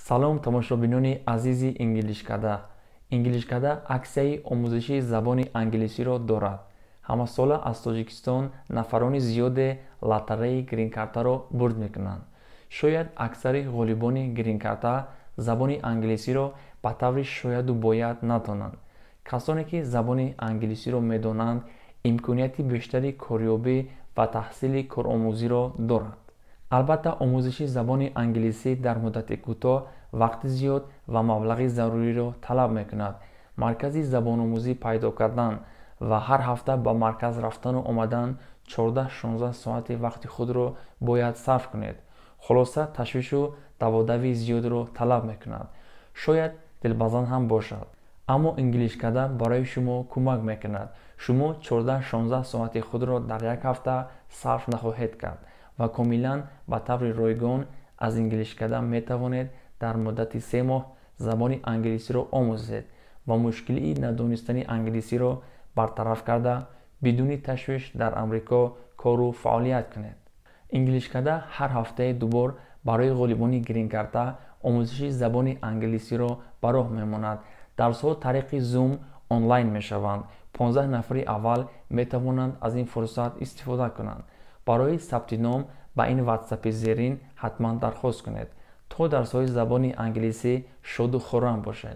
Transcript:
Салом, тамошобинони азизи Инглишкада. Инглишкада аксияи омӯзиши забони англисиро дорад. Ҳамасола аз Тоҷикистон нафарони зиёде лотареяи гринкартаро бурд мекунанд. Шояд аксари ғолибони гринкарта забони англисиро ба таври шояду бояд надонанд. Касоне ки забони англисиро медонанд, имконияти бештари корёбӣ ва таҳсили коромӯзиро доранд. Албатта, омӯзиши забони англисӣ дар муддати кӯтоҳ вақти зиёд ва маблағи заруриро талаб мекунад. Маркази забономӯзӣ пайдо кардан ва ҳар ҳафта ба марказ рафтану омадан 14-16 соати вақти худро бояд сарф кунед. Хулоса, ташвишу даводави зиёдро талаб мекунад, шояд дилбазан ҳам бошад. Аммо Инглишкада барои шумо кӯмак мекунад. Шумо 14-16 соати худро дар як ҳафта сарф нахоҳед кард ва комилан ба таври ройгон аз Инглишкада метавонед дар муддати 3 моҳ забони англисиро омӯзед ва мушкилии надонистани англисиро бартараф карда, бидуни ташвиш дар Амрико кору фаъолият кунед. Инглишкада ҳар ҳафтаи дубор барои ғолибони гринкарта омӯзиши забони англисиро ба роҳ мемонад. Дарсҳо тариқи Zoom онлайн мешаванд. 15 нафари аввал метавонанд аз ин фурсат истифода кунанд. Барои сабти ном ба ин ватсапи зерин ҳатман дархост кунед. То дарсҳои забони англисӣ шоду хуррам бошед.